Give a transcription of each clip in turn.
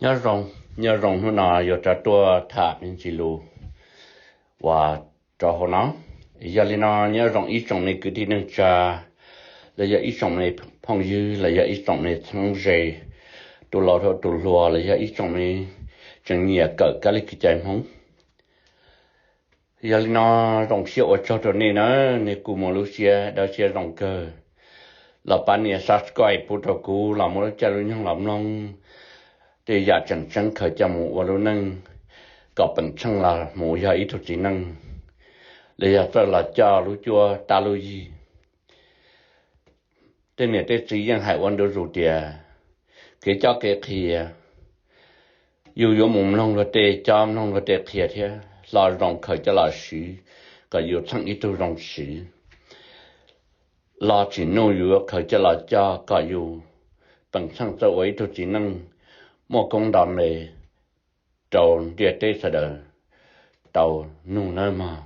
Nyob zoo, nyob zoo, hnub no yuav rov tuaj tham me ntsis lus uas rau hauv no. Yog li no nyob zoo ib tsoom me kwv tij neej tsa, los yog ib tsoom me phooj ywg, los yog ib tsoom me txheeb ze, tus laus thiab tus hluas, los yog ib tsoom me tseem nyiam kawm kab li kev cai Hmoob. Yog li no zoo siab ua tsaug rau nej na, nej kuj muaj lub siab dawb siab zoo kawg los pab nias subscribe pub rau kuv los muab lub caij lub nyoog los mloog tej yam tseem ceeb khaws coj mus ua lub neej kom peem tsheej los mus yog ib tug txiv neej, los yog txawj los coj lub cuab tab lub yig. Tej niam tej txiv yeej hais ua ntu zus tias kev coj kev qhia, yus yuav mus mloog luag tej coj mloog luag tej qhia thiab hlo zoo khaws coj los siv kom yus tsheej ib tug zoo siv. Los tsis nuj yus yuav khaws coj los coj kom yus peem tsheej txawj ua ib tug txiv neej muaj koob nto me rau ntiaj teb sawv daws tau nug nawb mog.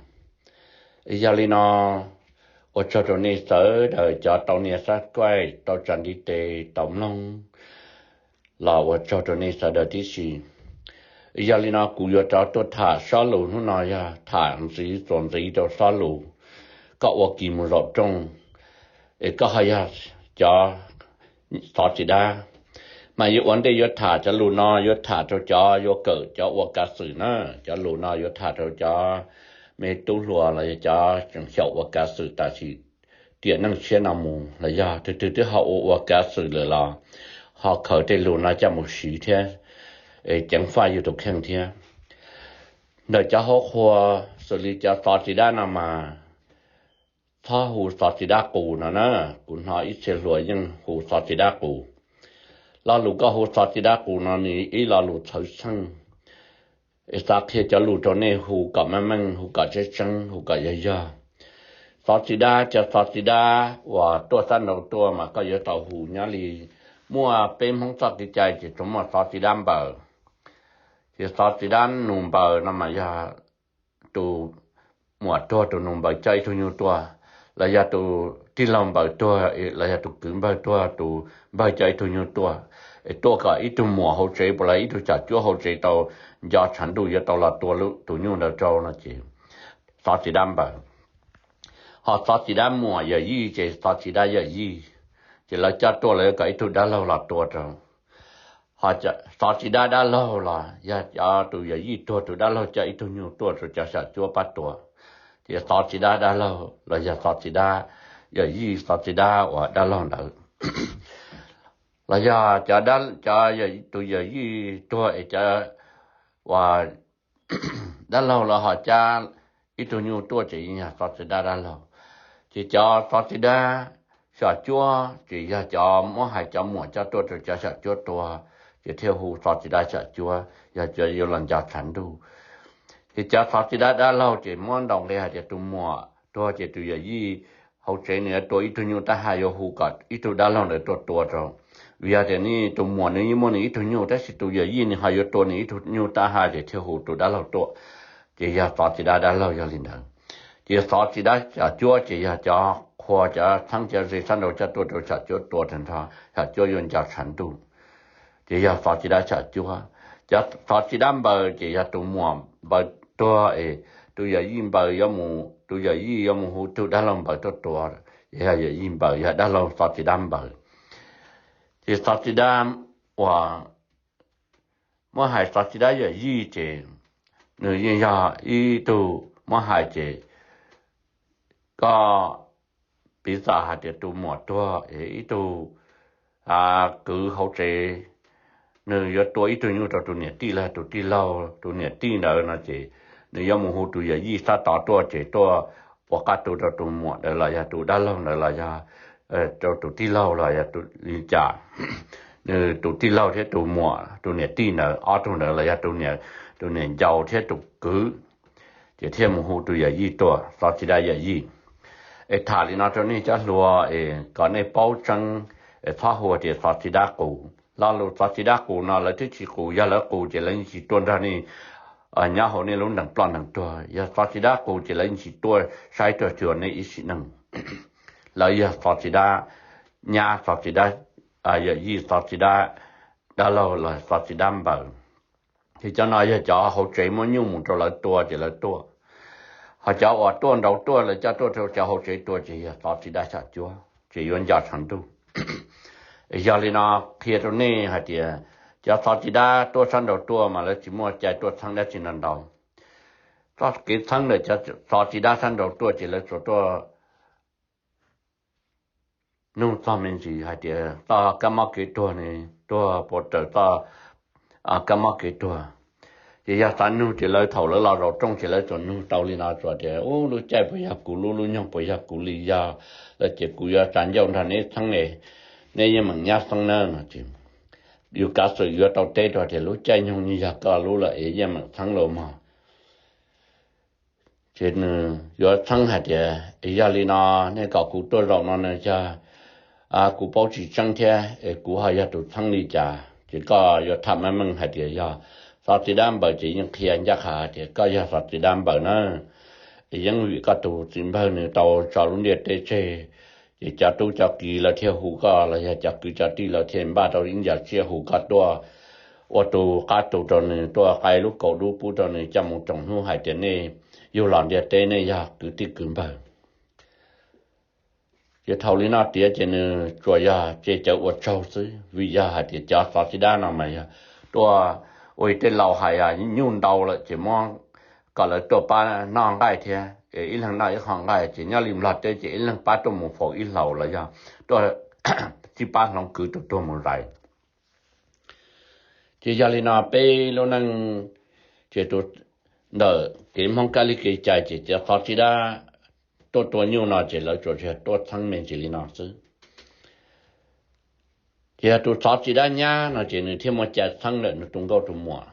Yog li no ua tsaug rau nej sawv daws cov tau nias subscribe, tau tsa ntiv tes, tau mloog, los ua tsaug rau nej sawv daws tib si. Yog li no kuv yuav rov tuaj tham sob lus hnub no yog tham ntxiv txuas ntxiv rau sob lus koj ua kis mus zaum rooj, es koj ho yog cov xov txiv dab. Mas yuav ua ntej yuav tham cov lus no yuav tham rau cov yuav kawm cov ua kav xwm na. Cov lus no yuav tham rau cov me tub hluas los yog cov tseem xyaum ua kav xwm tam sim tiam neej tshiab no mus, los yog twg twg twb ho ua ua kav xwm lawm los ho khaws tej lus no coj mus siv thiab, es ceev faj yus tus kheej thiab. Ntawm cov hauv qhua, xws li cov xov txiv dab no mas txhob hu xov txiv dab qus no na. Kuv hnov ib txhia hluas yeej hu xov txiv dab qus. Lo lus koj hu xov txiv dab qus no nws ib lo lus txhawv xheej, es xav qhia cov lus rau nej hu kom meej meej, hu kom tseeb tseeb, hu kom yog yog. Xov txiv dab, cov xov txiv dab uas tuaj xab nraud tuaj mas koj yuav tau hu nyob li muaj peb Hmoob txoj kev cai ces tsuas muaj xov txiv dab npaws. Ces xov txiv dab nus npaws no mas yog tus muam tuag tus nus npaws coj ib tug nyuj tuaj, los yog tus tij laug npaws tuag, los yog tus kwv npawg tuag tus npawg coj ib tug nyuj tuaj, es tuaj kom ib tug muam hauv tsev puas los ib tug xyom cuab hauv tsev tau nco tshav ntuj yuav tau los tua tus nyuj ntawd rau no ces xov txiv dab npaws. Ho xov txiv dab muam yawm yij ces xov txiv dab yawm yij, ces lawv coj tuaj lawv yuav kom ib tug dab laug los tua rau. Ho xov txiv dab dab laug los yog cov tus yawm yij tuag tus dab laug coj ib tug nyuj tuaj rau cov xyom cuab pab tua, ces xov txiv dab dab laug los yog xov txiv dab yawm yij, xov txiv dab uas dab laug ntawd. Los yog cov, cov tus yawm yij tuag es cov uas dab laug los ho cab ib tug nyuj tuaj ces yeej yog xov txiv dab dab laug. Ces cov xov txiv dab xyom cuab ces yog cov muab hais cov muam coj tuaj rau cov xyom cuab tua, ces thiaj hu xov txiv dab xyom cuab, yog cov yuav los nco tshav ntuj. Ces cov xov txiv dab dab laug ces muab ntaus nqi hais tias tus muam tuag ces tus yawm yij hauv tsev nws yuav tua ib tug nyuj tab haj yuav hu kom ib tug dab laug ntawd tuaj tua rau. Vim yog tias nws tus muam nws yeej muaj nws ib tug nyuj tab sis tus yawm yij nws ho yuav tua nws ib tug nyuj tab haj ces thiaj hu tus dab laug tuaj, ces yog xov txiv dab dab laug yog li ntawd. Ces xov txiv dab xyom cuab ces yog cov qhua cov txheeb cov ze sab nraud coj tuaj rau xyom cuab tua tag nrho, xyom cuab yuav nco tshav ntuj, ces yog xov txiv dab xyom cuab. Cov xov txiv dab npaws ces yog tus muam npaws tuag es tus yawm yij npaws yuav mus, tus yawm yij yuav mus hu tug dab laug npaws tuaj tua, ces yog yawm yij npaws, yog dab laug xov txiv dab npaws. Ces xov txiv dab uas muab hais xov txiv dab yawm yij ces nws yeej yog ib tug muab hais ces koj piv txwv hais tias tus muam tuag es ib tug kwv hauv tsev nws yuav tua ib tug nyuj rau tus niam tij los tus tij laug, tus niam tij ntawd no ces nws yuav mus hu tus yawm yij sab tod tuaj ces tuaj ua qab tu rau tus muam ntawd los yog tus dab laug ntawd los yog rau tus tij laug los yog li cas, nws tus tij laug thiab tus muam tus niam tij ntawd ob tug ntawd los yog tus niam ncaus thiab tus kwv, ces thiaj mus hu tus yawm yij tuaj, xov txiv dab yawm yij. Es tham li no rau nej cov hluas es kom nej paub tseeb, es txhob hu tias xov txiv dab qus. Lo lus xov txiv dab qus no lawv twb tsis qus, yog lawv qus ces lawv yeej tsis tuaj nrog nej nyob hauv nej lub ntees ploj ntees tuag. Yog xov txiv dab qus ces lawv yeej tsis tuaj saib tuaj xyuas nej ib sim neej. Lawv yog xov txiv dab nyab, xov txiv dab yawm yij, xov txiv dab dab laug los Xov Txiv Dab Npaws. Ces cov no yog cov hauv tsev muab nyuj mus rau lawv tua ces lawv tuaj. Ho cov uas tuaj nraud tuaj lawv coj tuaj rau cov hauv tsev tua ces yog Xov Txiv Dab Xyom Cuab ces yuav nco tshav ntuj. Yog li no qhia rau nej hais tias cov Xov Txiv Dab tuaj sab nraud tuaj mas lawv tsis muaj cai tuaj txheeb dab tsi nrov nrov. Txoj kev txheeb ntawm cov Xov Txiv Dab sab nraud tuaj ces lawv tsuas tuaj nug txog me ntsis hais tias txoj kab mob kev tuag ne, tuag puas raws txoj kab mob kev tuag. Ces yog xav nug ces lawv thaum lawv los zaum rooj ces lawv tsuas nug tau li no, tsuas tias ub, lub caij puas yog kuv lub, lub nyoog puas yog kuv li, yog lawm ces kuv yuav tsa ncauj nrog neb txheeb es neb yeej meem nyab xeeb na no ces yus kav xwm yuav tau teb rau tias lub caij nyoog yeej yog koj lub lawm es yeej meem txheeb los mog. Ces nws yuav txheeb hais tias es yog li no, nej kom kuv tuaj zaum no na yog kuv paub tsis tseeb thiab es kuv ho yog tus txheeb li cas ces koj yuav tham meej meej hais tias yog Xov Txiv Dab Npaws ces yeej qhia ncaj qha hais tias koj yog Xov Txiv Dab Npaws na. Es yeej vim koj tus txiv npawg nws tau tso lub ntiaj teb tseg, ces cov tub cov kiv lawv thiaj hu koj los yog cov kwv cov tij lawv thiaj npaj rau ib ncav tsiaj hu koj tuaj ua tus qab tu rau nws, tuaj qai lub kaus dub pub rau nws coj mus roos hnub hais tias nej yug los ntiaj teb nej yog kwv tij kwv npawg. Ces thaum li no tiav ces nws tsuas yog ces cawv ua tsaug xwb, vim yog hais tias cov Xov Txiv Dab no mas yog tuaj ua tej laus hais nyuj ntau lawm ces muab kom lawv tuaj pab noj nqaij thiab, ib leeg noj ib qho nqaij ces nyob li Nplog teb ces ib leeg pab tuaj mus faus ib hlaus los yog tuaj sib pab hloov kwv tus tuag mus zais. Ces yog li no peb lub neej ces tus ntawm kev Hmoob kab li kev cai ces cov Xov Txiv Dab tuaj tua nyuj no ces lawv tsuas yog tuaj txheeb me ntsis li no xwb. Ces yog tus Xov Txiv Dab Nyab no ces nws thiaj muaj cai txheeb ntawm nws tus nkauj tus muam.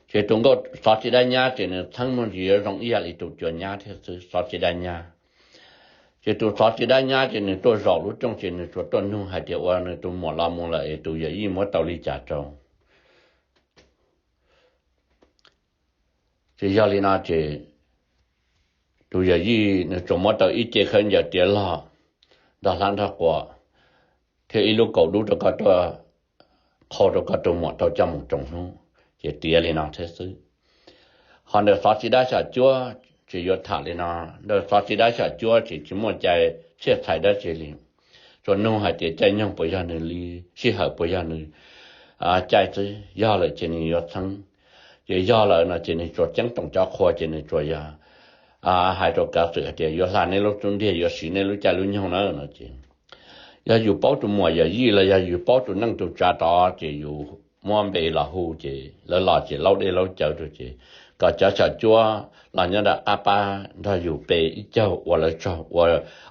Ces tus nkauj Xov Txiv Dab Nyab ces nws txheeb muaj ntsis yuav zoo ib yam li tus Cua Nyab thiab xwb, Xov Txiv Dab Nyab. Ces tus Xov Txiv Dab Nyab ces nws tuaj zaum lub rooj ces nws tsuas tuaj nug hais tias ua nws tus muam los mus lawm es tus yawm yij muab tau li cas rau. Ces yog li no ces tus yawm yij nws tsuas muab tau ib ce khaub ncaws tiav log, nrog hlab nrog quas, thiab ib lub kaus dub rau koj tuaj qhau rau koj tus muam tau coj mus roos hnub, ces tiav li no thiab xwb. Ho ntawm Xov Txiv Dab Xyom Cuab ces yuav tham li no, ntawm Xov Txiv Dab Xyom Cuab ces tsis muaj cai txhiaj txhais dab tsi li, tsuas nug hais tias caij nyoog puas yog nws li, sij hawm puas yog nws caij xwb, yog lawm ces nws yuav txheeb, ces yog lawm no ces nws tsuas ceeb toom cov qhua ces nws tsuas yog hais rau kav xwm hais tias yuav hla neb lub xub ntiag, yuav siv neb lub caij lub nyoog na no ces yog yus paub tus muam yawm yij los yog yus paub tus neej tus tsav tod ces yus muab npe los hu ces lawv los ces laub dej laub cawv rau ces kom cov Xyom Cuab los nyob nram qab pab nrog yus pe ib caug ua lawv tsaug, ua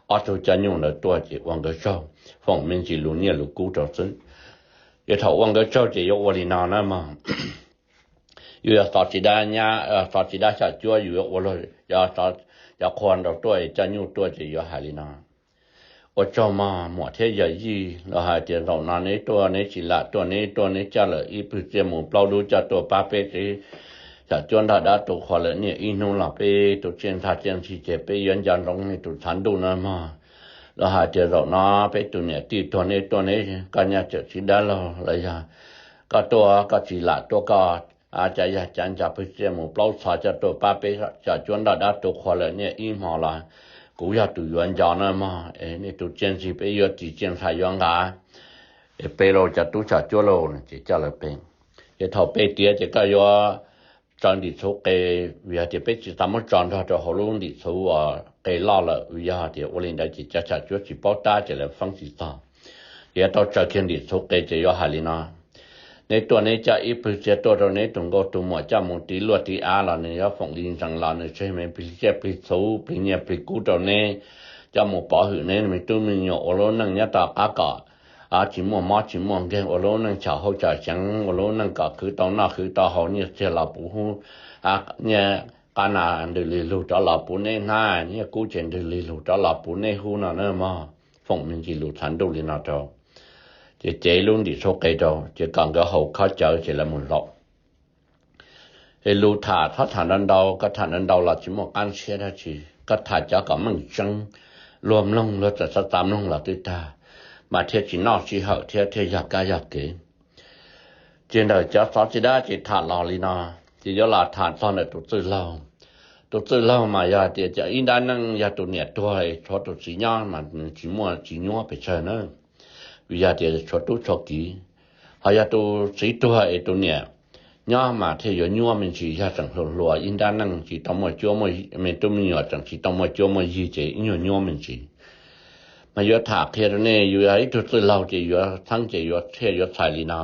ob tug coj nyuj ntawd tuaj ces ua nkawd tsaug, foom me ntsis lus nyiaj lus kub rau xwb. Ces thaum ua nkawd tsaug ces yuav ua li no na mog. Yus yog Xov Txiv Dab Nyab, Xov Txiv Dab Xyom Cuab yus yuav ua luag cov qhua nraug tuaj coj nyuj tuaj ces yuav hais li no: Ua tsaug mog muam thiab yawm yij, los hais tias zaum no neb tuaj neb tsis lam tuaj, neb tuaj neb coj lawm ib pwg txiaj mus plaub lub coj tuaj pab peb tsev Xyom Cuab nrog dab tu qhua lawm niaj ib hnub los peb tus tsiaj ntxhais tsiaj ntxhi ces peb yuav nco ntsoov nej tus tshav ntuj no mog. Los hais tias zaum no peb tus niam tij tuag neb tuaj neb, koj nyaj txawm txiv dab laug los yog koj tuaj koj tsis lam tuaj koj cav yog cav nco pwg txiaj mus plaub txhos coj tuaj pab peb Xyom Cuab nrog dab tu qhua lawm niaj ib hmo los kuv yog tus yuav nco na mog. Nej tus tsiaj ntxhi peb yuav ris tsiaj ntxhais yuav nqa es pe lauj cov tub Xyom Cuab lauj no ces coj lawv pe. Ces thaum pe tiav ces koj yuav tsaws ntim txhuv qe, vim hais tias peb tsis tau muab tso nrog rau hauv lub ntim txhuv uas qe loj lawm, vim yog hais tias ua li ntawd ces cov Xyom Cuab tsis paub tab ces lawv feeb tsis txog. Ces yuav tau tsaws kiag ntim txhuv qe ces yuav hais li no: Neb tuaj neb coj ib pwg txiaj tuaj rau neb tus nkauj tus muam coj mus tiv luaj tiv av los nws yuav foom li ntsees los nws tseg me plig tsiaj plig txhuv plig nyiaj plig kub rau neb, coj mus pov hwm neb me tub me nyuam ua lub neej nyob tom qab kom tsis muaj mob tsis muaj nkeeg, ua lub neej tsham hauj tsham xeev, ua lub neej kom khwv tau noj khwv tau haus, nyiaj txiag los puv hub, nyiaj qab nas ntws lig lug rov los puv neb hnab, nyiaj kub ces ntws lig lug rov los puv neb hub no na mog. Foom me ntsis lus tshav ntuj li no rau, ces cev lub ntim txhuv qe rau ces kom nkawd haus khob cawv ces lawv mus zaum. Es lus tham txhob tham ntau ntau, koj tham ntau ntau los tsis muaj qab ntshiab dab tsi, koj tham cov kom meej tseeb, luag mloog luag txawm xav txav mloog los twb tag, mas thiaj tsis noj sij hawm thiab thiaj yog kab yog kev. Ces ntawm cov xov tsis dab ces tham los li no, ces yuav los tham txog ntawm tus txwj laug. Tus txwj laug mas yog tias cov ib nrab neej yog tus niam tuag es tshuav tus txiv nyob mas nws tsis muaj tsis nyuab pes tsawg na, vim yog tias tshuav tub tshuav kiv. Ho yog tus txiv tuag es tus niam nyob mas thiaj yuav nyuab me ntsis, yog tseem hluas hluas ib nrab neej tsis tau muaj cuab, me tub me nyuam tseem tsis tau muaj cuab muaj yig ces ib nyuag nyuab me ntsis. Mas yuav tham qhia rau nej, yus yog ib tug txwj laug ces yuav txheeb ces yuav thiaj yuav txhais li no.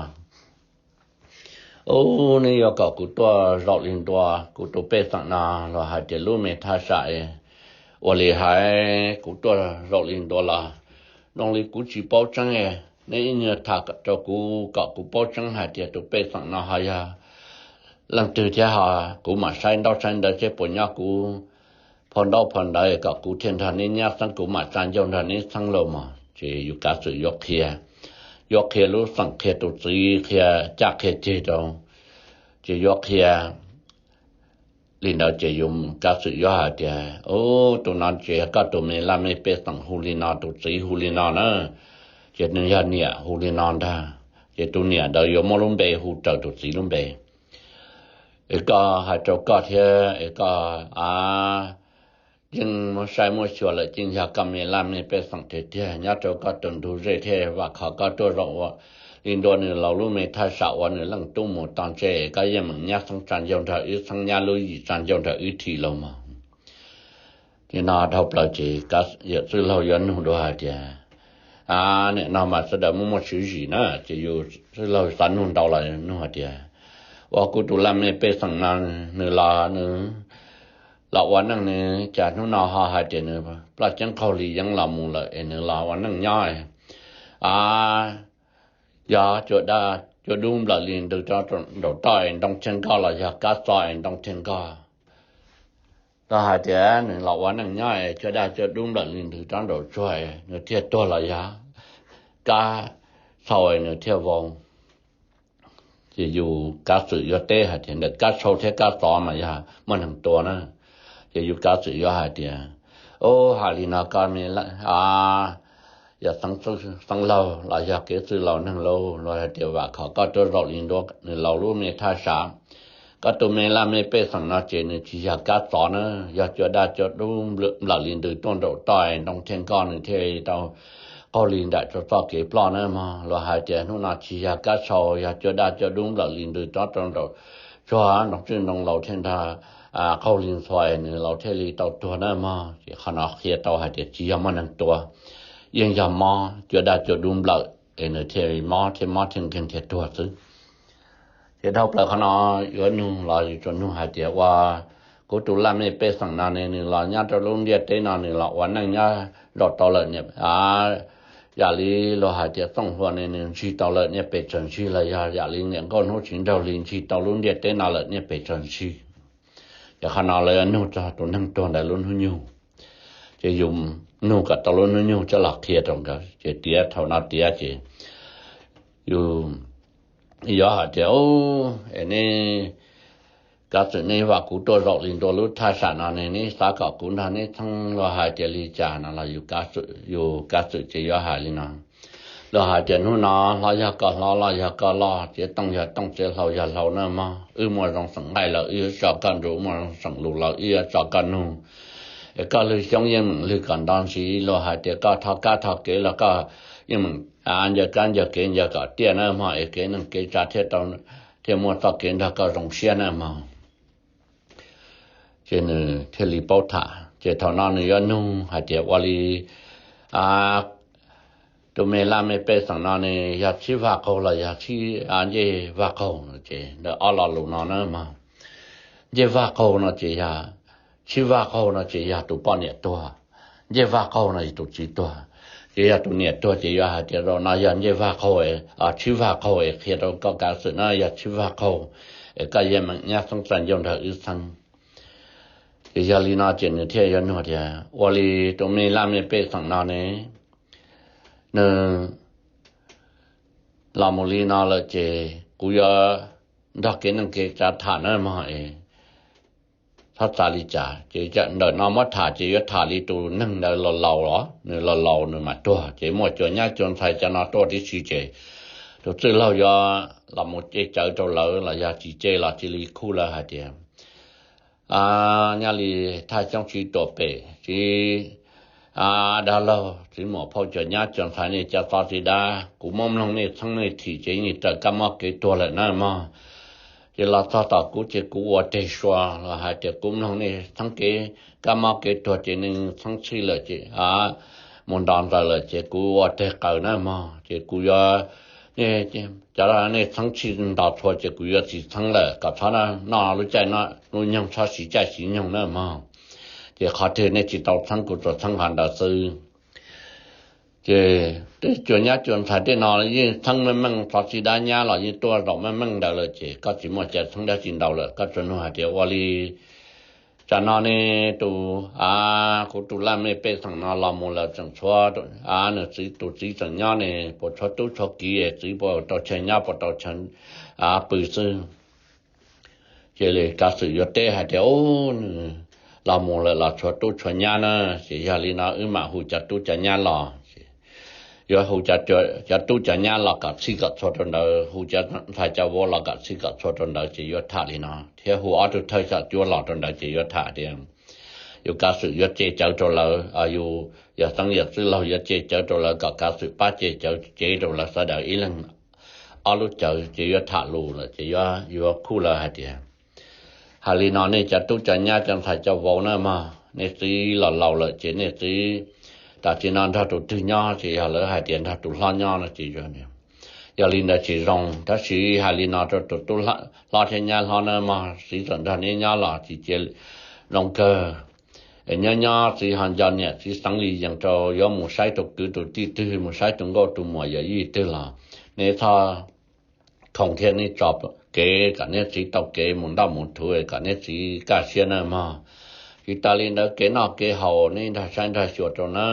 Ub, neb yuav kom kuv tuaj zaum li ntua kuv tus pej xeem no los hais tias lub me thaj sam, ua li hais kuv tuaj zaum li ntua los zoo li kuv tsis paub tseeb. Neb ib nyuag tham rau kuv kom kuv paub tseeb hais tias tus pej xeem no ho yog leej twg thiab ho kuv mam saib ntaub saib ntawv seb puas nyob kuv phau ntaub phau ntawv kom kuv thiaj nrog neb nyab xeeb, kuv mam tsa ncauj nrog neb xeeb lauj mog. Ces yus kav xwm yuav qhia, yuav qhia lub xeem, qhia tus txiv, qhia caj qhia ceg rau, ces yuav qhia li ntawd ces yus kav xwm yuav hais tias, ub, tus no ces koj tus me laj mej pej xeem hu li no, tus txiv hu li no na, ces nws yog niam hu li no ntag. Ces tus niam ntawd yuav muab lub npe hu raws tus txiv lub npe. Es koj hais rau koj thiab es koj a, yeej muab saib muab xyuas lawm yeej yog koj me laj mej pej xeem tiag tiag, nyob rau koj tus ntug zej thiab, vam khov koj tuaj zaum ua li ntua nws laus lub me thaj sam uas nws leej tub mus tog ntsej, koj yeej meem nyab xeeb tsa ncauj nrog wb xeeb, nyab lub yim tsa ncauj nrog wb thim lauj mog. Li no dhau plaws ces yawm txwj laug yuav nug dua hais tias, a, nim no mas sawv daws muaj muaj tswv yim na, ces yus txwj laug xav nug ntau los nug hais tias, ua kuv tus laj mej pej xeem no nws los nws los ua neej nws cas hnub no ho hais tias nws ploj ceeb qaug li yeeb los mus lawm es nws los ua neej nyob, a, yog cua daj cua dub nplawm li ntws rau nraum toj es ntoo thiaj nkoj los yog kab txo es ntoo thiaj nkoj. Los hais tias nws los ua neej nyob es cua daj cua dub nplawm li ntws rau nraum tsuag nws thiaj tuag los yog kab txhau nws thiaj vau. Ces yus kav xwm yuav teb hais tias ntawm kab txhau thiab kab txo mas yog muaj neeg tua na. Ces yus kav xwm yuav hais tias, ub, hais li no koj me, a, yog xeeb laug los yog kev txwj laus neeg lauj, los hais tias vam khov koj tuaj zaum li ntua nws laus lub me thaj sam. Koj tus me laj mej pej xeem no ces nws tsis yog kab txo na, yog cua daj cua dub nplawm li ntws tuaj nraum toj ntoo thiaj nkoj nws thiaj tau qaug li nraim rau txoj kev ploj na mog. Los hais tias hnub no tsis yog kab txhau, yog cua daj cua dub nplawm li ntws rov rau nraum tsuag ntoo tswj ntoo laus thiaj nrog qaug li ntxhua es nws laus thiaj li tau tuag na mog. Ces qhov no qhia tau hais tias tsis yog muaj neeg tua, yeej yog mob cua daj cua dub nplawm es nws thiaj mob thiab mob thiaj nkeeg thiaj tuag xwb. Ces dhau plaws qhov no yuav nug los yus tsuas nug hais tias ua kuv tus laj mej pej xeem no ne nws los nyob rau lub ntiaj teb no nws los ua neej nyob zaum tau lawm, yam li luag hais tias txooj hlua ne nws ntshis tau lawm niaj pes tsawg ntshis los yog yam li niam nkauj hnub tsis nraug li ntshis tau lub ntiaj teb no lawm niaj pes tsawg ntshis. Ces qhov no lawv yuav nug txog tus neeg tuag ntawd lub hnub nyoog. Ces yus nug kom tau lub hnub nyoog coj los qhia rau nkawd ces tiav thaum no tiav ces yus yuav hais tias, es neb kav xwm neb vam kuv tuaj zaum li ntua lub thaj sam no ne neb xav kom kuv nrog neb txheeb los hais tias li cas no los yus kav xwm ces yuav hais li no. Los hais tias hnub no hlob yog koj hlob, loj yog koj loj, txiv tooj yog tooj, txiv hlau yog hlau na mog. Wb muaj zoo xeem nqaij los wb yuav tso koj nrug, muaj zoo xeem lus los wb yuav tso koj nug. Es koj lwg xyoob yeej meem lwg kom nto ntsis, los hais tias koj thov kab thov kev los koj yeej meem ncaws kab ncaws kev ncaws kom tiaj na mog, es kev neej kev tsav thiaj tau, thiaj muaj txoj kev nrog koj zoo siab na mog. Ces nws thiaj li paub tham. Ces thaum no nws yuav nug hais tias ua li tus me laj mej pej xeem no ne yog txhib vaj qaug los yog txhib ncej vaj qaug no ces ntawm ob lo lus no na mog. Ncej vaj qaug no ces yog, txhib vaj qaug no ces yog tus poj niam tuag, ncej vaj qaug no yog tus txiv tuag. Ces yog tus niam tuag ces yuav hais tias zaum no yog ncej vaj qaug, txhib vaj qaug es qhia rau koj kav xwm na yog txhib vaj qaug, es koj yeej meem nyab xeeb txaij ncauj nrog wb xeeb. Ces yog li no ces nws thiaj yuav nug tias ua li tus me laj mej pej xeem no ne, nws los mus li no lawm ces kuv yuav nrog kev neej kev tsav tham na mog es txhob txav li cas. Ces ntawm no muab tham ces yuav tham li tus neeg ntawd los laus los nws los laus nws mam tuag ces muaj cua nyab cua ntxhais cov no tuaj tib si ces tus txwj laug yuav los mus ce cawv rau lawv los yog tsis ce los cia li khuj lawv hais tias, Nyaj li thaj xyoob tsis tuam pem tsis dag laug, txiv muam phauj, cov nyab cov ntxhais, nej cov txob txiv dab, kuv muab mloog nej txheeb nej thim ces yeej raws kab mob kev tuag lawm na mog. Ces los txog tom kuv ces kuv ua teg sua los hais tias kuv mloog nej txheeb kev kab mob kev tuag ces nej txheeb txhij lawm ces mus ntos ntxaws lawm ces kuv ua teg qaws na mog. Ces kuv yuav cov nej txheeb txhij ntos txhua ces kuv yuav tsis txheeb lawm, kom txhob noj lub caij noj lub nyoog, txhob siv caij siv nyoog na mog. Ces qhov twg nej tsis tau txheeb kuv tsuas txheeb qhov ntawd xwb. Ces tej cua nyab cua ntxhais tej no yeej txheeb meej meej, txob txiv dab nyab los yeej tuaj zaum meej meej ntawd lawm ces koj tsis muaj cai txheeb dab tsi ntau lawm. Koj tsuas nug hais tias ua li tsam no ne tus, kuv tus laj mej pej xeem no los mus lawm tseem tshuav, nws txiv, tus txiv tseem nyob ne, puas tshuav tub tshuav kiv, txiv puas tau chaw nyob puas tau chaw pw xwb. Ces kav xwm yuav teb hais tias, Ub, nws los mus lawm los tshuav tub tshuav nyab na, ces yog li no wb mam hu cov tub cov nyab los. Yuav hu cov tub cov nyab los kom txhij kom txhua rau ntawd, hu cov ntxhais cov vauv los kom txhij kom txhua rau ntawd, ces yuav tham li no thiab hu ob tug thawj xyom cuab los rau ntawd ces yuav tham tias yus kav xwm yuav ce cawv rau lawv, yus yog xeev yam txwj laug yuav ce cawv rau lawv kom kav xwm pab ce cawv cev rau lawv sawv daws ib leeg ob lub cawv, ces yuav tham lus lawm ces yuav khuj lawv hais tias, Hais li no nej cov tub cov nyab cov ntxhais cov vauv na mog, nej txiv los laus lawm ces nej txiv tam sim no nrog tus twg nyob, ces yog lawv hais tias nrog tus hlob nyob no ces yog li ntawd tsis zoo. Tab sis hais li no rau tus tub hlob thiab nyab hlob na mog, txiv txawm nrog neb nyob los tsis cia zoo kawg. Es nyob nyob txiv ho nco niam txiv xeev li yees rau yuav mus saib tus kwv tus tij twg, mus saib tus nkauj tus muam yawm yij twg los neb txhob khoom thiab neb tso kev kom neb txiv tau kev mus ntoj mus thuv kom neb txiv kaj siab na mog. Tsis tas li ntawd kev noj kev haus neb nrog saib nrog xyuas rau na.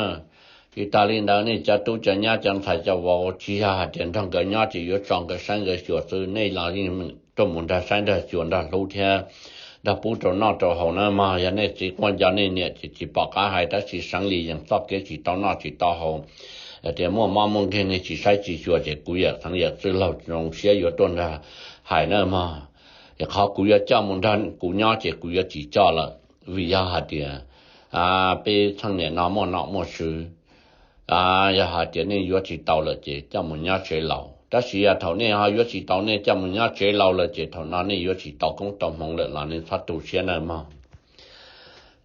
Tsis tas li ntawd nej cov tub cov nyab cov ntxhais cov vauv tsis yog hais tias nrog nkawd nyob ces yuav tso nkawd saib nkawd xyuas xwb, nej los yeej tuaj mus nrog saib nrog xyuas nrog hlub thiab nrog pub rau noj rau haus na mog. Yog nej txiv quaj nco nej niam ces tsis pom qab hais, tab sis xeev li yees txoj kev tsis tau noj tsis tau haus, tias muaj mob muaj nkeeg nej tsis saib tsis xyuas ces kuv yam xeev yam txwj laug zoo siab yuav tuaj nrog hais na mog. Es qhov kuv yuav coj mus nrog kuv nyob ces kuv yuav tsis coj lawm, vim yog hais tias peb txheej niam no muaj nom muaj swv. Yog hais tias nej yuav tsis tau lawm ces coj mus nyob tsev laus, tab sis yog thaum nej ho yuav tsis tau, nej coj mus nyob tsev laus lawm ces thaum no nej yuav tsis tau koob tau hmoov lawm los nej txhob tu siab na mog.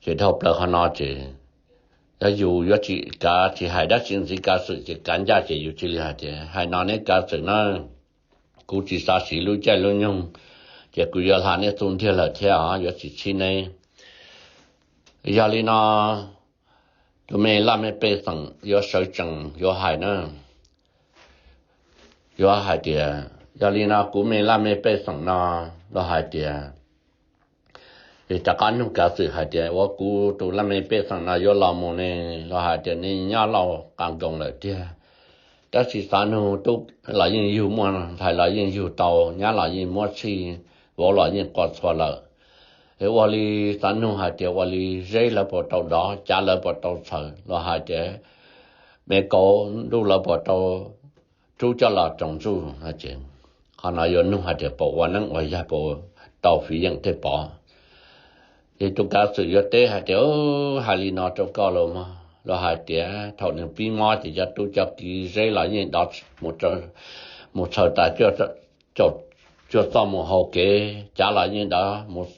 Ces dhau plaws qhov no ces yog yus yuav tsis kav tsis hais dab tsi ntxiv, kav xwm ces kav ncaj ces yus cia li hais tias, Hais no neb kav xwm na, kuv tsis xav siv lub caij lub nyoog, ces kuv yuav hla neb txuj ntiag lawm thiab os, yuav tsis txhib neb. Yog li no tus me laj mej pej xeem yuav sawv tsees yuav hais na, yuav hais tias, Yog li no kuv me laj mej pej xeem no los hais tias, es rov qab nug kav xwm hais tias, Ua kuv tus laj mej pej xeem no yuav los mus ne, los hais tias nej nyob lauj qas nkoos lawm tiag, tab sis xav nug tub los yeej yug, muaj ntxhais los yeej yug tau, nyab los yeej muab txhij, vauv los yeej quas txhua lawm. Es ua li xav nug hais tias ua li zeb lawv puas tau dov, cav lawv puas tau txhaws, los hais tias me kauv ntuj lawv puas tau rub coj los roos ntsuj. Qhov no yuav nug hais tias puas ua neeb ua yaig, puas tau fiv yeem tej pov. Ces tus kav xwm yuav teb hais tias, Hais li no rau koj los mog, los hais tias thaum nws pib mob ces cov tub cov kiv zeb los yeej dov mus txhaws tas cuaj caum cuaj txoj mus hau kev, cav los yeej dov mus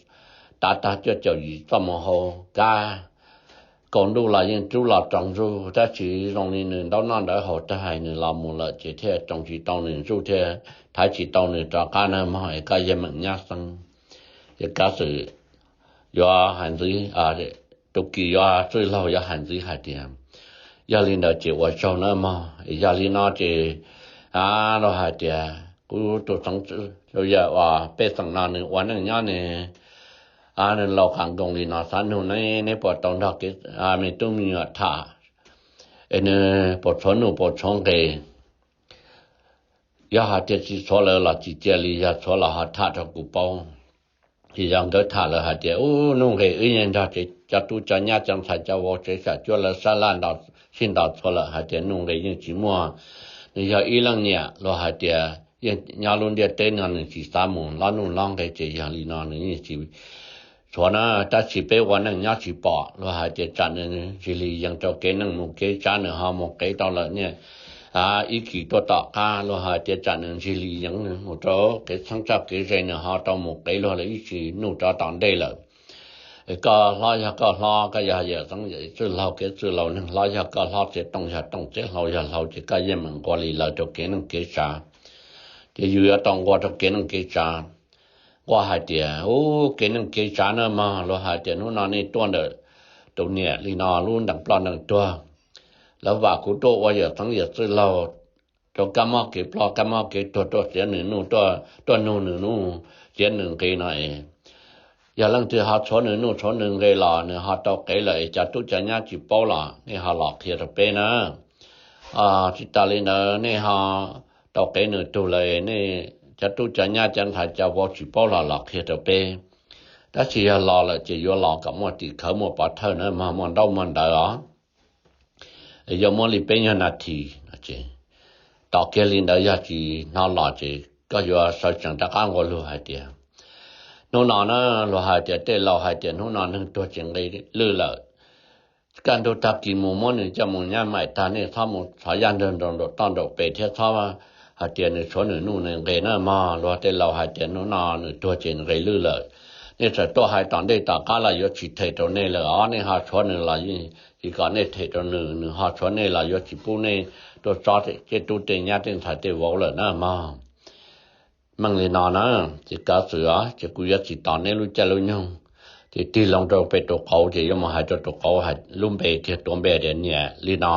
tav tag cuaj caum yim txoj mus hau kab, kaus ntuj los yeej rub los roos ntsuj, tab sis zoo li nws ntaub noj ntawv haus tag nws los mus lawm ces thiaj roos tsis tau nws ntsuj thiab thaiv tsis tau nws rov qab na mog, es koj yeej meem nyab xeeb. Ces kav xwm yuav hais ntxiv, tus kis yuav txwj laug yuav hais ntxiv hais tias, Yog li ntawd ces ua tsaug na mog, yog li no ces los hais tias kuv tus xeev, yawm uas pej xeem no nws ua neej nyob ne, nws laus qas nkoos li no, xav nug neb, neb puas tau nrog kev me tub me nyuam tham, es nws puas tshuav nuj puas tshuav nqes? Yog hais tias tsis tshuav lawm los tsis cia li, yog tshuav los ho tham rau kuv paub. Ces yog nkawd tham lawm hais tias, Ub, nuj nqes wb yeej nrog cov tub cov nyab cov ntxhais cov vauv tsev xyam cuab lawv sab laj sib ntaus txhua lawm hais tias nuj nqes yeej tsis muaj, nws yog ib leej niam luag hais tias yeej nyob lub ntiaj teb no nws tsis xav mus lob nuj lob nqe ces yog li no nws yeej tsis tshuav na. Tab sis peb ua neej nyob tsis pom luag hais tias tsam nws ntsig li yees rau kev neej mus kev tsav nws ho mus qev tau lawm niaj ib kis tuaj tom qab luag hais tias tsam nws ntsig li yees mus rau kev txheeb txoj kev ze nws ho tau mus qev luag lawm ib tsis nuj rov tom ntej lawm. Koj hlob yog koj hlob, koj yog yawm txeeb yawm txwj laug, kev txwj laug neeg hlob yog koj hlob, txiav tooj yog tooj, txiav hlau yog hlau, ces koj yeej meem nqua li lawv rau kev neej kev tsav. Ces yus yuav tau nqua rau kev neej kev tsav, nqua hais tias, u, kev neej kev tsav na mog, luag hais tias hnub no nej tuaj ntawm tus niam li no lub ntees ploj ntees tuag, lawv vam kuv tuaj ua yawm txeeb yawm txwj laug rau kab mob kev ploj kab mob kev tuag, tuaj txiav nws nuj, tuaj nug nws nuj, txiav nws nqe no es yog leej twg ho tshuav nws nuj tshuav nws nqe los nws ho tau qev lawm es cov tub cov nyab tsis paub los nej ho los qhia rau peb na. Tsis tas li ntawd nej ho tau qev nws tug lawm, nej cov tub cov nyab cov ntxhais cov vauv tsis paub los los qhia rau peb. Tab sis yog los lawm ces yuav los kom muaj tim khawv muaj pov thawj na mog, muaj ntaub muaj ntawv os. Yuav muab li peb nyuag nas this. Tos kiag li ntawd yog tsis hnov los ces koj yuav sawv tsees rov qab nqua lug hais tias, hnub no na, luag hais tias tej laus hais tias hnub no neeg tuag ces nqe lwj lawm. Kaj ntug tag kis mus muab nws coj mus nyab maim tag, nej txhob mus txhov yaj nrog nraum toj nraum pes thiab txhob hais tias nws tshuav nws nuj nws nqe na mog. Luag tej laus hais tias hnub no nws tuag ces nqe lwj lawm. Nej txawm tuaj hais tom ntej tom qab los yuav tsis them rau nej lawm os. Nej ho tshuav nws los yeej tsis kom nej them rau nws, nws ho tshuav nej los yuav tsis pub nej tuaj txob tej tub tej nyab tej ntxhais tej vauv lawm na mog. Meej li no na, ces kav xwm os, ces kuv yuav tsis tos neb lub caij lub nyoog. Ces tig loo rau pem tus qauv ces yuav mus hais rau tus qauv lub npe kiag, tuav npe tias niam li no,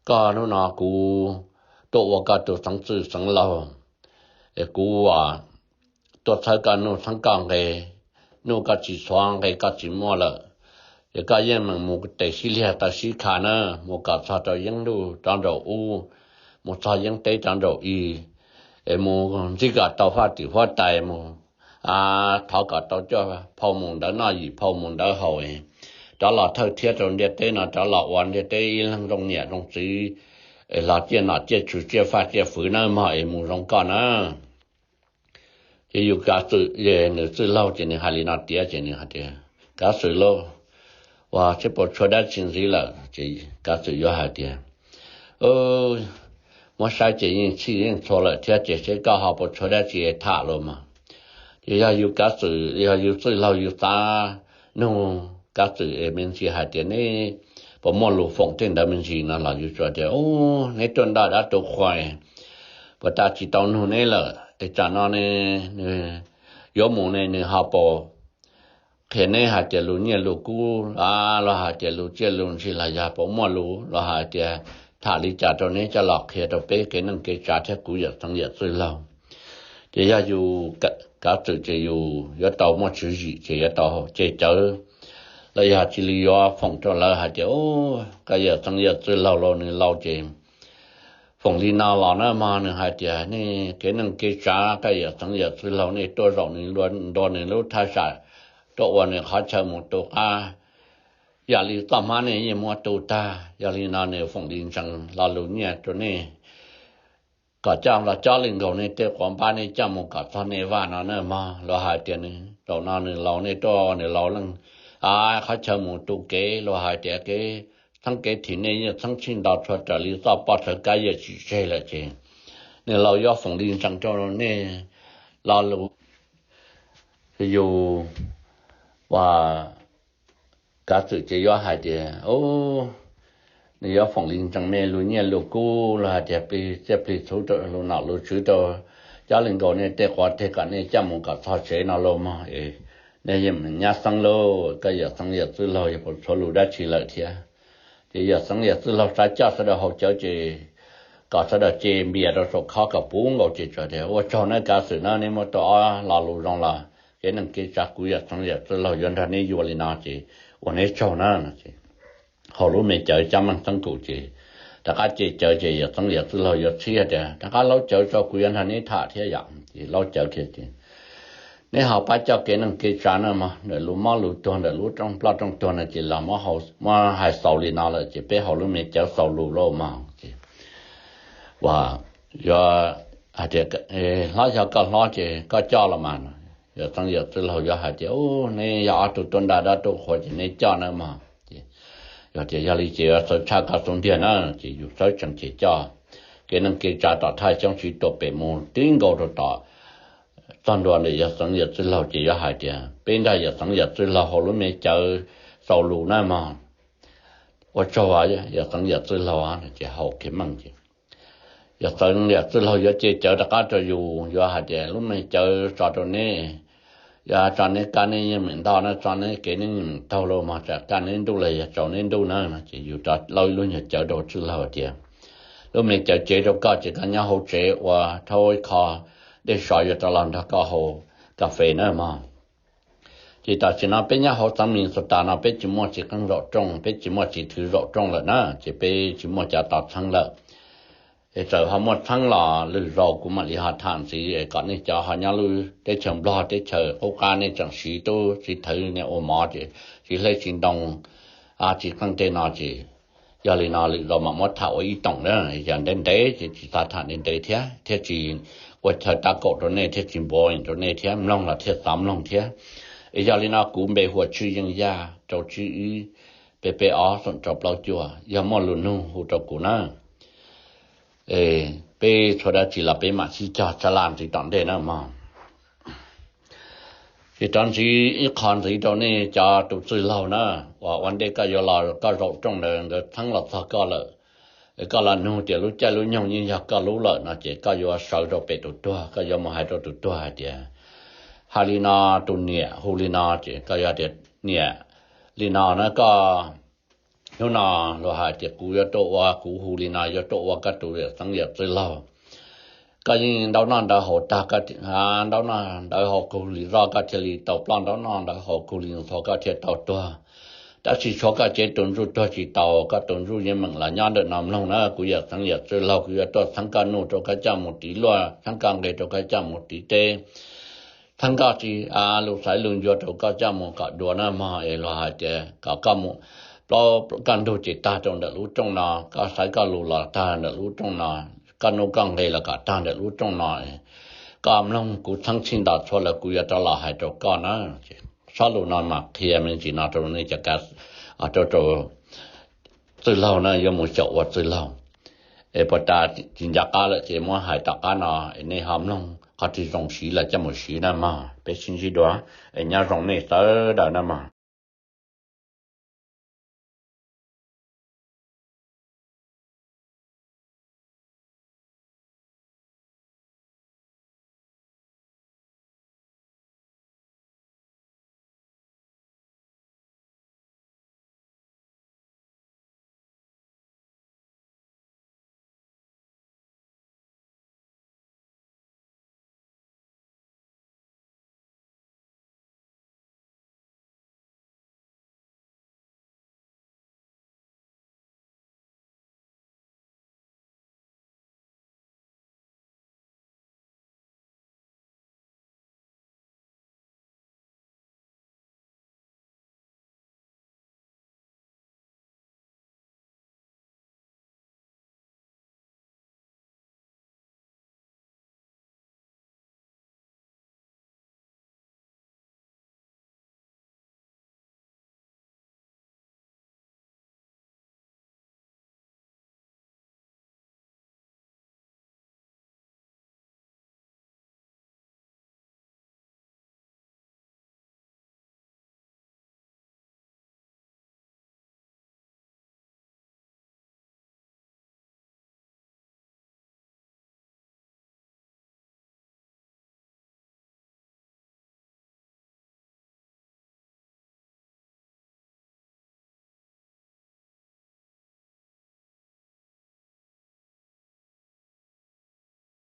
koj hnub no kuv tuaj ua koj tus xeev txwj xeev laug, es kuv tuaj txhawb koj nuj txhawb koj nqe, nuj koj tsis txhuav nqe koj tsis muaj lawm. Ces koj yeej meem mus tes sib liag taw sib kha na, mus kom txog rau yeeb ntuj rov nraum ub, mus txog yeeb teb rov nraum i, es mus ntxig kom tau faj tim huab tais mus, thov kom tau cuaj phau mus ntawv noj yim phau mus ntawv haus, rov los thawj thiab rau ntiaj teb no, rov los ua ntiaj teb ib leeg zoo niam zoo txiv, es los ciaj nom ciaj tswv ciaj faj ciaj fwv nawb mog, es mus zoo koj na. Ces yus kav xwm, nws txwj laug ces nws hais li no tiav ces nws hais tias, kav xwm lauj, ua seb puas tshuav dab tsi ntxiv lawm. Ces kav xwm yuav hais tias, muab saib ces yeej txhij yeej txhua lawm thiab, ces seb koj ho puas tshuav dab tsi tham los mas. Ces yog yus kav xwm, yog yus txwj laug yus xav nug kav xwm es me ntsis hais tias neb puas muaj lus foom tej ntawd me ntsis no los yus tsuas tias, neb tuaj nrog dab tuaj qhua, puas tas tsis tau nug neb lawm es tsam no ne nws yuav mus ne nws ho puas qhia neb hais tias lus nyiaj lus kub los hais tias lus tsiaj lus ntsig los yog puas muaj lus los hais tias tham li cas rau neb coj los qhia rau peb kev neej kev tsav thiab kuv yawm txeev yawm txwj laug. Ces yog yus kav xwm ces yus yuav tau muaj tswv yim ces yuav tau ces cawv, los yog cia li yuav foom rau lawv hais tias, koj yawm txeev yawm txwj laug los nws laus ces foom li no los na mog, nws hais tias nej kev neej kev tsav koj yawm txeev yawm txwj laug nej tuaj zaum nws, nrog nws lub thaj tsam, tuaj ua nws qhov chaw mus tu qab, yam li txoj hmab nej yeej muab tu tag. Yog li no nws foom li ntsees lo lus nyiaj rau nej kom coj los cob li nkaus nej tej quav npab nej coj mus kom txog nej vaj no na mog. Los hais tias nws zaum no nws laus nej tuaj nws laus leej qhov chaw mus tu kev, los hais tias kev txheeb kev thim nej yeej txheeb txhij nto tshua raws li txoj poj sawv kab yawm tsis tseg lawm ces nws laus yuav foom li ntsees rau nej lo lus. Yus ua kav xwm ces yuav hais tias, nws yuav foom li ntsees nej lus nyiaj lus kub los hais tias plig txiaj plig txhuv rau lus nom lus tswv rau, cob li nkaus nej tej quav teg kom nej coj mus kom txog tsev no lauj mog. Nej yeej nyab xeeb lauj, koj yawm txeev yawm txwj laug yog puas tshuav lus dab tsi lawm thiab. Ces yawm txeev yawm txwj laug xav coj sawv daws haus cawv ces kom sawv daws ce npias rau saum khob kom puv nkaus ces tsuas tias ua tsaug nawb kav xwm na, neb muab tau ob lo lus zoo los kev neej kev tsav kuv yawm txeev yawm txwj laug yuav nrog neb yuav li no ces ua neb tsaug na. Haus lub me cawv coj meej xeeb kuv ces rov qab ce cawv ces yawm txeev yawm txwj laug yuav txhib tias rov qab laub cawv tso kuv yuav nrog neb tham thiab yom. Ces laub cawv kiag ces neb ho pab coj kev neej kev tsav na mog, ntawm lus mob lus tuag ntawm lub rooj ploj rooj tuag no ces los muab hais xaus li no lawm ces peb haus lub me cawv xaus lus lauj mog. Ces Ua, yuav hais tias, hlob, yog koj hlob ces koj coj los mas. Yawm Txeev Yawm Txwj Laug yuav hais tias, neb yog ob tug tuaj nraj dab tuaj qhuav ces neb coj nawb mog. Yog tias yog li ces yuav txawv tshaj koj xub ntiag na, ces yus txawb tsees ces coj. Kev neej kev tsav tom thaj xyoob tsis tuam pem mus tib nkaus rau tom txog ntua ntawm Yawm Txeev Yawm Txwj Laug ces yuav hais tias, peb nrog Yawm Txeev Yawm Txwj Laug hauv lub me cawv xaus lus nawb mog. Ua tsaug Yawm Txeev Yawm Txwj Laug, ces hauv kev meej ces Yawm Txeev Yawm Txwj Laug yuav ce cawv rov qab rau yus, yuav hais tias lub me cawv tso rau neb, yuav tso neb kab neb yeej meem ntog na, tso neb kev neb yeej meem taug los mog, tsam kaj neb ntuj los yog tsaus neb ntuj na. Ces yus rov lauj ib lub nyuag cawv rau Txwj Laug tias, lub me cawv cev rau koj ces koj nyob hauv tsev ua thaub ib qho dej sov yuav rov los nrog koj haus kas fes na mog. Ces tam sim no peb nyob hauv xeev Minnesota no peb tsis muaj txiv qeej zaum rooj, peb tsis muaj txiv thwv zaum rooj lawm na, ces peb tsis muaj cov tos txheeb lawm. Es txawm ho muaj txheeb los lwm zaus kuv mam li ho tham ntxiv es kom nej cov ho nyob lub teb chaws Nplog teb chaws qub qab nej tseem siv tub siv thawv niam ua mov ces siv hleb siv ntoo, txiv qeej tej no ces yog li no lwm zaus mam muab tham ua ib toom na. Yog ntev ntev ces tsis txav tham ntev ntev thiab, thiaj tsis ua chaw tab kaum rau nej thiab tsis npaum rau nej thiab, mloog los thiaj xav mloog thiab. Es yog li no kuv npe hu ua Tswv Yeej Yaj, rau tsib ib, peb peb ob xoom rau plaub cuaj, yog muaj lus nug hu rau kuv na. Peb txhua dab tsi los peb mam sib cog sab laj ntxiv tom ntej na mog. Ces rov ntxiv ib qho ntxiv rau nej cov tus txwj laug na, uas ua ntej koj yuav los koj zaum rooj ntawd nkawd txheeb los txog koj lawm, koj los nug tias lub caij lub nyoog yeej yog koj lub lawm no ces koj yuav sawv rau pem tus tuag, koj yuav mus hais rau tus tuag hais tias, hais li no, tus niam hu li no ces koj yuav tias, niam, li no na koj, hnub no luag hais tias kuv yuav tuaj ua, kuv hu li no yuav tuaj ua koj tus yawm txeev yawm txwj laug. Koj yeej ntaub noj ntaub haus tag, ntaub noj ntaub haus kug li zoj koj thiaj li tau ploj, ntaub noj ntaub haus kug li ntxhua koj thiaj tau tuag. Tab sis tshuav koj cev tus ntsuj tuag tsis tau, koj tus ntsuj yeej meem los nyob ntawm no mloog na, kuv yawm txeev yawm txwj laug kuv yuav tuaj txheeb koj nuj rau koj coj mus tiv luaj, txheeb koj nqe rau koj coj mus tiv teb, txheeb koj txiv lus xaiv lus ncua rau koj coj mus kom dua na mog. Es luag hais tias kom koj mus plaub koj ntug ces tag rau ntawm lub rooj no, koj xaiv koj lus los tag ntawm lub rooj no, koj nuj koj nqe los kom tag ntawm lub rooj no. Koj mloog kuv txheeb txhij nto txhua lawm kuv yuav rov los hais rau koj na. Txoj lus no mas qhia me ntsis no rau nej cov kav, rau rau txwj laug na, yuav mus xyaum ua txwj laug. Es puas tas tsis nco qab lawm ces muab hais tom qab no es nej ho mloog qhov twg zoo siv los coj mus siv na mog. Peb sib ntsib dua, es nyob zoo nej sawv daws na mog.